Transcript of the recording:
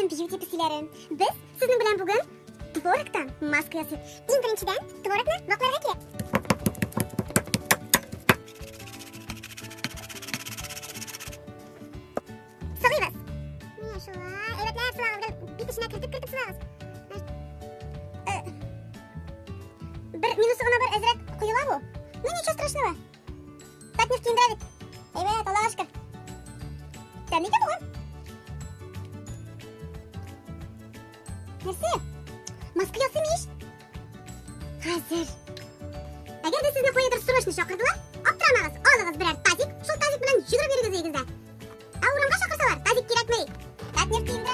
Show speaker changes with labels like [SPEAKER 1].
[SPEAKER 1] Минем бьюти песиләрем. Без сезнең белән бүген творогтан маска ясыйк. Иң беренчедән творогны вакларга кирәк. Сылыйбыз. Менә шулай. Әйбәтләп сылагыз, гел бит эченә кертеп-кертеп сылагыз. Бер минусы гына бар, әзрәк коела бу. Ну ничего страшного. Татнефть киендерә бит. Әйбәт, Аллага шөкер. Тәмле икән бугай. Нәрсә? Маска ясыйм ич. Хәзер. Әгәр дә сезне каядыр срочно чакырдылар, аптырамагыз, алыгыз берәр тазик, шул тазик белән йөгереп йөрегез өегездә. Ә урамга чакырсалар, тазик кирәкми. Татнефть киендерә.